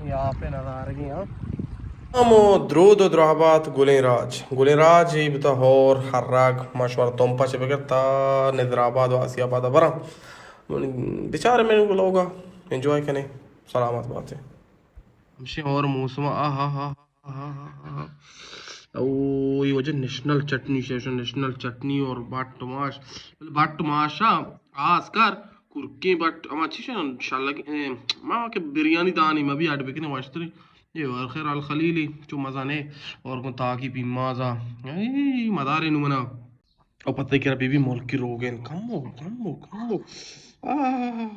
یا پہ نظارگی ہاں۔ ہمو درود و دراہبات گلیں راج۔ گلیں راج ای بتا ہور ہر راگ ما شوار تمپا چہ بگر تا نظر آباد و آسی آباد براں۔ بچار میں لوگا انجوائے کنے۔ سلامت باتے۔ ہمشی ہور موسم آہا ہا۔ او، اے وجہ نیشنل چٹنی شے، نیشنل چٹنی اور بٹ ماش۔ بلے بٹ ماشا خاص کر کرکیں بٹ، اما چی شے، شلگ، اے، ما کہ بریانی دانی ما بھی اڈ بکنے واشتری۔ اے اور خیر الخلیلی، چو مزہ نے، اور کن تاکی پیمازا۔ اے، مدارے نو منا۔ او پتہ کرا بی بی ملکی روگن، کمو، کمو، کمو۔ آہ۔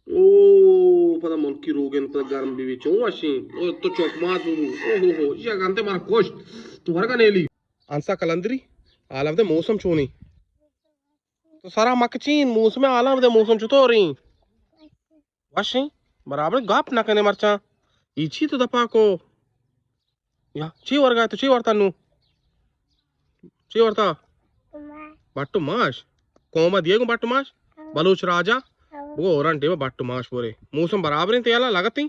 او، پدا ملکی روگن، پدا گرم بی بی، چون وشیں۔ او، تو چوک مات بو۔ او ہو ہو، یا گنتے مارا کشت۔ تو ورگا نیلی۔ انسا کلندری، حالا بدے موسم چونی؟ تو سرا مکچین، موسم حالا بدے موسم چطوریں؟ وشیں؟ برابر گپ نہ کنے مرچاں۔ ای چی تو دپا کو؟ یا، چی ورگا تو چی ورتا نو؟ چی ورتا؟ بٹو ماش۔ قوما دیے گو بٹو ماش؟ بلوچ راجا؟ بگو اوران ٹیما بٹو ماش بورے۔ موسم برابر انت یالا لگتیں؟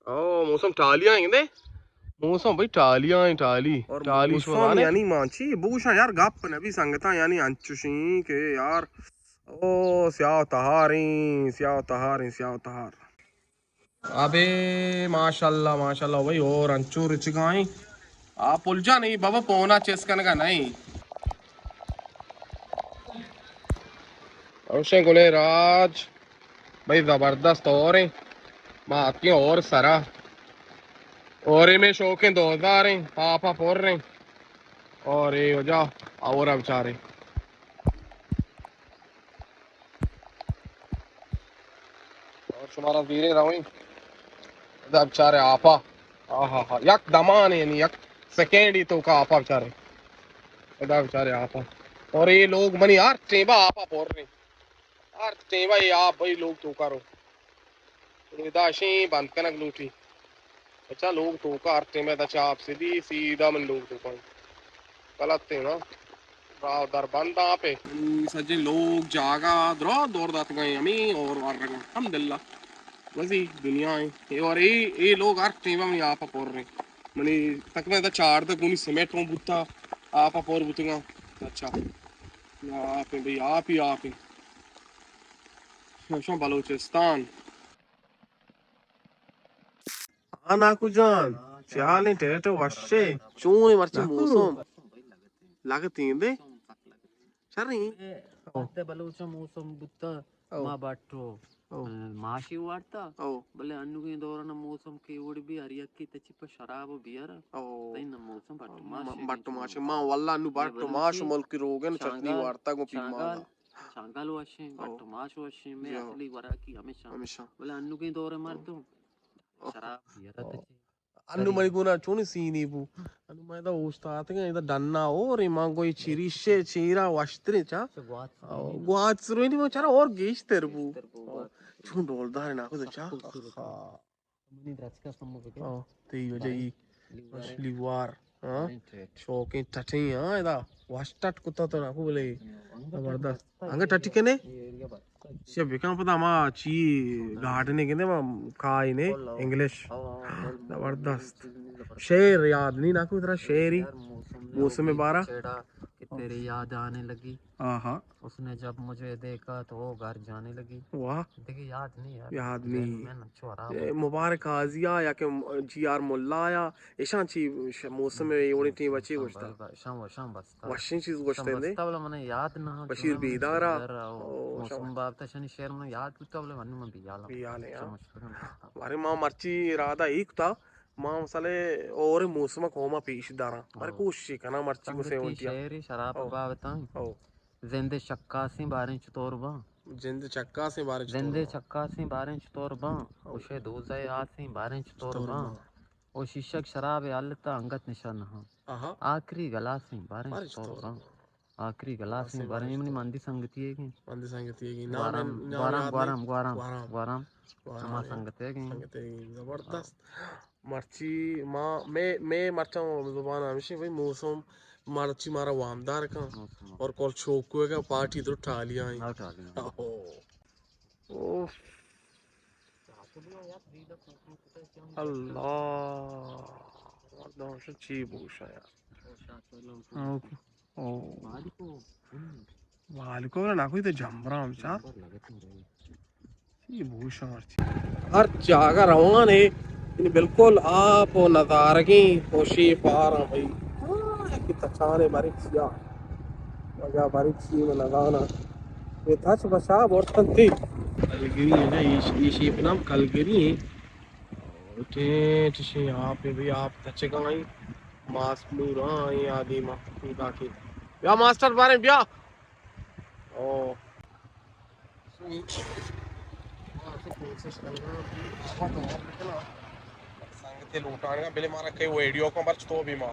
او، موسم ٹالی آئیں گندے؟ موسم بھئی ٹالی آئیں، ٹالی۔ اور ٹالی موسم شمانے؟ یعنی مانچی، بگوشاں یار گپ نبی سنگتاں، یعنی انچوشیں کہ یار، او، سیاہ تہاریں، سیاہ تہاریں، سیاہ تہار۔ ابے ماشاءاللہ، ماشاءاللہ بھائی، اور انچو رچگائیں۔ آ پل جان، اے بابا پونا چیس کنگا نہیں۔ اوشیں گلیں راج، بھائی زبردست اور ہیں۔ ما آتی ہیں اور سرا۔ اور میں شوقیں دوزار ہیں، پاپا پور ہیں۔ اور اے وجہ اور اب چارے۔ اور شمارا زیریں رویں۔ ادا بچارے آپا۔ آہا ہا۔ یک دمان یعنی یک سیکنڈ ہی تو کا آپا بچارے۔ ادا بچارے آپا۔ اور یہ لوگ منی ہر ٹیما آپا پور رہے۔ ہر ٹیما یہ آپ بھائی لوگ تو کرو۔ ادا شیں بند کنگ لوٹی۔ اچھا، لوگ توکا ہر ٹائم ادا چہ آپ سدی سیدھا من لوگ توکا۔ غلط ہے نا۔ راہ در بند آپ ہے۔ سجے لوگ جاگا درا دور دات گئے ہمیں اور وار رگا۔ الحمدللہ۔ وزی دنیا ہے۔ اے اور اے، اے لوگ ہر ٹائم ہمیں آپ پر رہے۔ منی تقریباً ادا چاردہ گونی سیمنٹ ہوں بوتا، آپ پر بوتگا۔ اچھا۔ آپ ہیں بھئی، آپ ہی آپ ہیں۔ شما بلوچستان۔ ہاں ناکو جان، چے حال انت؟ ٹیٹ وشے؟ چون انت مرچی ناکو۔ موسم؟ لگتیں دے؟ شریں؟ او۔ تے بلوچ موسم بوتا، او۔ ما باٹو، او۔ ماشی وارتا۔ او۔ بلے انوگیں دوران موسم کہ وڑ بی ہر یکی تچی پہ شراب و بیئر۔ او۔ تئی نہ موسم باٹو ماش ما، باٹو ماش۔ ما واللہ انو باٹو ماش ملکی روگن چٹنی وارتا گو پیمانا۔ چانگال وشیں، او۔ باٹو ماش وشیں، میں اصلی وراکی ہمیشہ۔ ہمیشہ۔ بلے انوگیں دور مردم شراب بیارا تچے۔ انو منی گونا چونی سینی بو۔ انو من دا اوشتاتگاں، ادا ڈنا اور ایمان گوئی چیریشے چیرا وشتریں چا۔ گوات سروئی۔ گوات سروئی نی من چارا اور گیشتر بو۔ گیشتر بو، او، گوات سروئی۔ چون ڈولدار ناکو تو چا۔ سخت خوبصورت۔ ہاں۔ منی درچکا سمو بکن۔ او، تئی وجہ ای۔ لیوار۔ ہاں؟ شوقیں ٹٹیں، ہاں، ادا۔ وش ٹٹ کتا تو ناکو بلے۔ ہاں، زبردست۔ انگا ٹٹی کنے؟ شب بکن پدا ما چی گارڈنے کنے ما کائی نے، انگلش۔ زبردست۔ شعر یاد نہیں ناکو ترا شعری؟ موسم بارا؟ کہ تیری یاد آنے لگی۔ آہا۔ اس نے جب مجھے دیکھا تو وہ گھر جانے لگی۔ واہ۔ دیکھیں، یاد نہیں یار۔ یاد نہیں۔ ذہن میں نہ چھو رہا۔ اے مبارک قاضی آ یا کہ جی آر ملا آ یا، ایشاں چی ش-، موسم اے وڑیں ٹیم ءَ چی گوشتا؟ شام، شام بستا۔ وشیں چیز گوشتے نے۔ بستا بلا منے یاد نہ۔ بشیر بیدارا۔ او، موسم بابت شنی شعر منے یاد بوتا بلے من، من بیال۔ بیال ہے، ہاں۔ بارے ما مرچی ارادہ ایک تا، ما مسئلے اور موسم قوما پیش داراں۔ بارے کوشش کنا مرچی کو سنگتی سیونٹی۔ شعری شراب بابتاں۔ او۔ زند چکاسیں باریں چطور باں؟ زند چکاسیں باریں چطور زند باں؟ چکاسیں باریں چطور باں؟ او۔ گوشے دوزہ آسیں باریں چطور چطور باں؟ باں؟ او شیشگ شراب حالتا انگت نشہ نہ ہاں۔ آہا۔ آخری گلاسیں باریں باریں چطور چطور باں؟ باں؟ آخری گلاسیں گلاسیں باریں باریں منی چطور؟ مندی سنگتی ہے کہ مندی سنگتی ہے کہ نام گوارم، نام گوارم، یاد گوارم، نہیں۔ گوارم، گوارم۔ گوارم۔ گوارم۔ ہما سنگتے کہ سنگتے کہ زبردست۔ مرچی ما، مے، مے مرچاں زبان ہمیشی بھئی موسم مرچی مارا وامدار کن۔ موسم۔ اور کل چوکو کا پارٹی تو ٹالی آئی۔ ہاں، ٹالی آئی۔ اوہ۔ اوہ۔ اللہ، مردم چی بوشا یار۔ او، او۔ مالکو نہ کوئی تو جمبرا ہم چا۔ چی بوشا مرچی۔ ہر جاگہ روان ہے، یعنی بالکل آپ و نظارگیں خوشی پار ہیں بھائی۔ ہاں، کہ تچانے بریک سیا۔ وجہ بریک سی میں نظانا۔ یہ تچ بچا بورتن تھی۔ کلگری ہے نا، یہ، یہ شیپ نام کلگری ہے۔ ٹھیک، ٹھیک، آپ ہے بھائی، آپ تچگا ہیں۔ ماس بلو رہا ہیں، آدھی ما، باقی۔ بیا ماسٹر بارے بیا۔ او۔ سنگتے لوٹانے کا، بلے مارا کئی ویڈیو کو مرچ تو بھی مار۔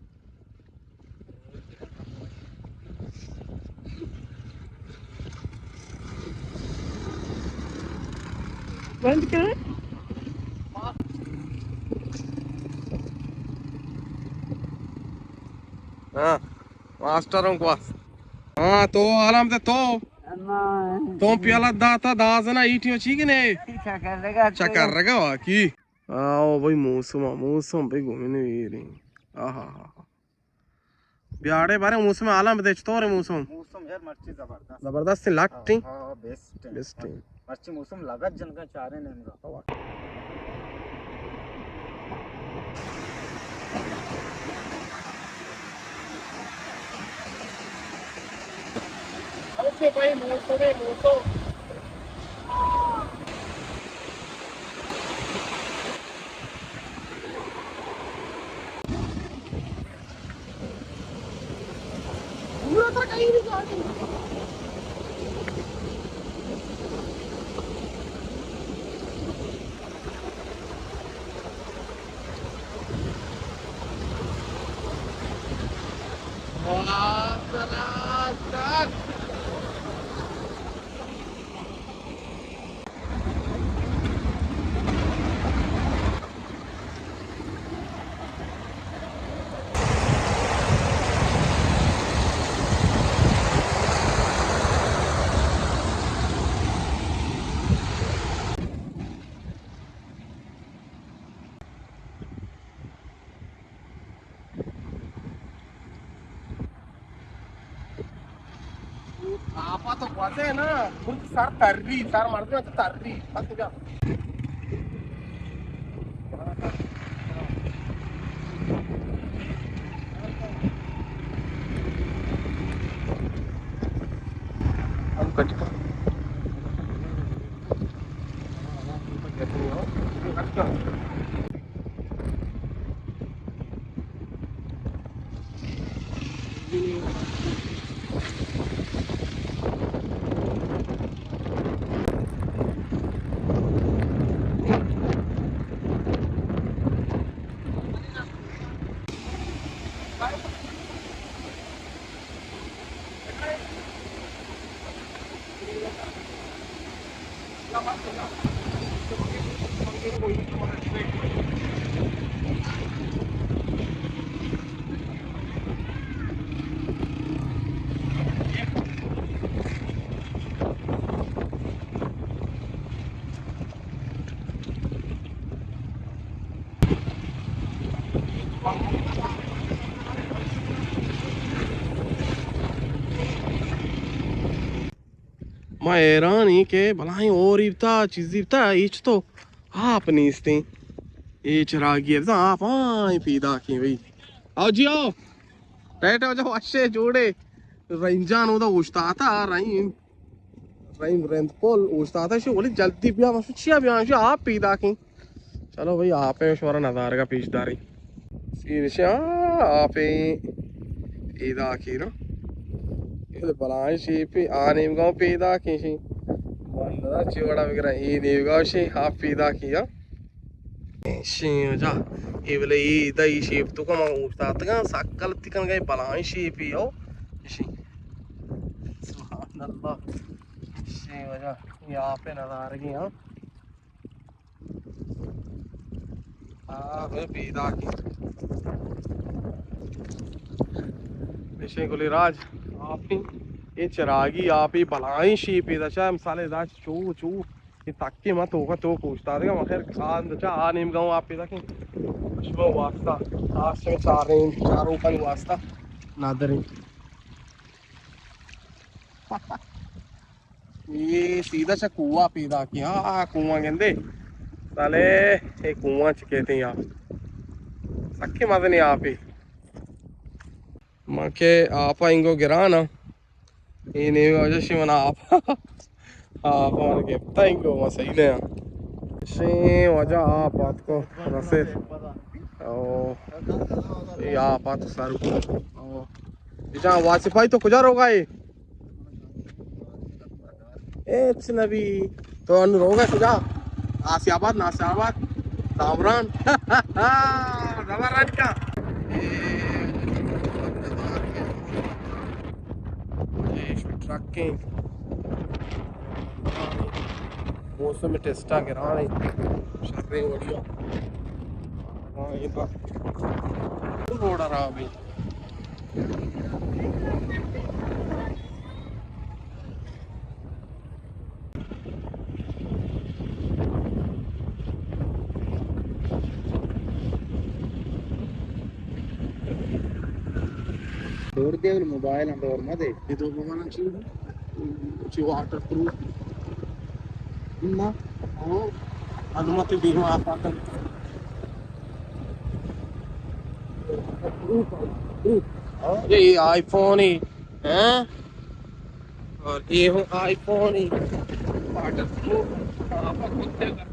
بند کر۔ ہاں، ماسٹر ہوں کو۔ ہاں، تو عالم تے تو۔ تو پیالہ داتا دازنا ایٹی چی کنے؟ چکر رگا، چکر رگا واقعی۔ آؤ بھائی موسم، موسم بھائی گھومنے ویریں۔ آہا ہا ہا۔ بیاڑے بارے موسم عالم دے چطور ہے موسم؟ موسم یار مرچی زبردست۔ زبردست ہے، لٹ ہیں۔ ہاں، ہاں، بیسٹ ہیں۔ بیسٹ ہیں۔ مرچی موسم لگت جنگا چارے نیمگا۔ آپا تو گوزے نا، خود سر تری، سر مردم تو تری، بس جا۔ ہم کٹ کر۔ ما حیران ایں کہ بلاہیں ہوری بتا، چیزی بتا، ہچ تو آپ نیستیں۔ ہچ راگی بزاں آپ آئیں پیداکیں بھئی۔ آؤ جی آؤ۔ ٹیٹ ہو جاؤ، اچھے جوڑے۔ رحیم جان اودا اوشتاتا، رحیم۔ رحیم رند پل اوشتاتا شو، ولی جلدی بیا، مشو چیا بیا، شو آپ پیداکیں۔ چلو بھئی، آپ ءِ شمارا نظارگا پیش داریں۔ سین شا آپ ءِ پیداکیں نا۔ اے بلاہیں شیپے، آ نیمگا پیداکیں شی۔ من نہ چی وڑا بگرا، اے نیمگا شی آپ پیداکیں، ہاں۔ شی جا، اے بلے اے دا اے شیپ تو کما اوشتاتگاں، سکل تکن گئے بلاہیں شیپے ہو۔ شی۔ سبحان اللہ۔ شی وجہ، اے آپ ءِ نظارگی، ہاں۔ آ، بے پیداکیں۔ پیشیں گلی راج، آپی، اے چراگی آپی بلاہیں شیپے دا چا، مثال دا چو، چو، تاکہ ما توکا تو کوشتا دیگا، ما خیر کان دچا آ نیم گاؤں آپ پیدا کیں۔ شما واسطہ، آ شما چار نیم، چار روکانی واسطہ نادریں۔ اے سیدھا چہ کوہ پیدا کیں۔ ہاں، کوہ گندے۔ سالے، اے کوہ چکے تھے یار۔ سکے مزنی آپے۔ ما کہ آپ ءَ انگو گران آں۔ اے نیمے واجہ شی من آپ، آپ من گپتا انگو، ما صحیح نہ آں۔ شی واجہ آپ آتکو رسید۔ او، اے آپ آتکو سر۔ او۔ جان واصفائی تو کجا روگا ئے؟ ہچ نبی۔ تو انو روگا کجا؟ آسیا آباد، ناسیا آباد، زامران۔ زامران کا۔ اے شو ٹرک ایں۔ موسم ٹیسٹا گران ایں۔ شریں وڑیا۔ ہاں، اے تو روڈ ءَ را بھی۔ دور دے، موبائل ہم دور مہ دے۔ اے دو موبائل چی؟ چی واٹر پروف؟ نہ۔ او، حکومت بیمہ آپاتن۔ اے آئی فون ہی، ہیں؟ اور اے ہوں آئی فون ہی۔ Waterproof. آپ کتے کر۔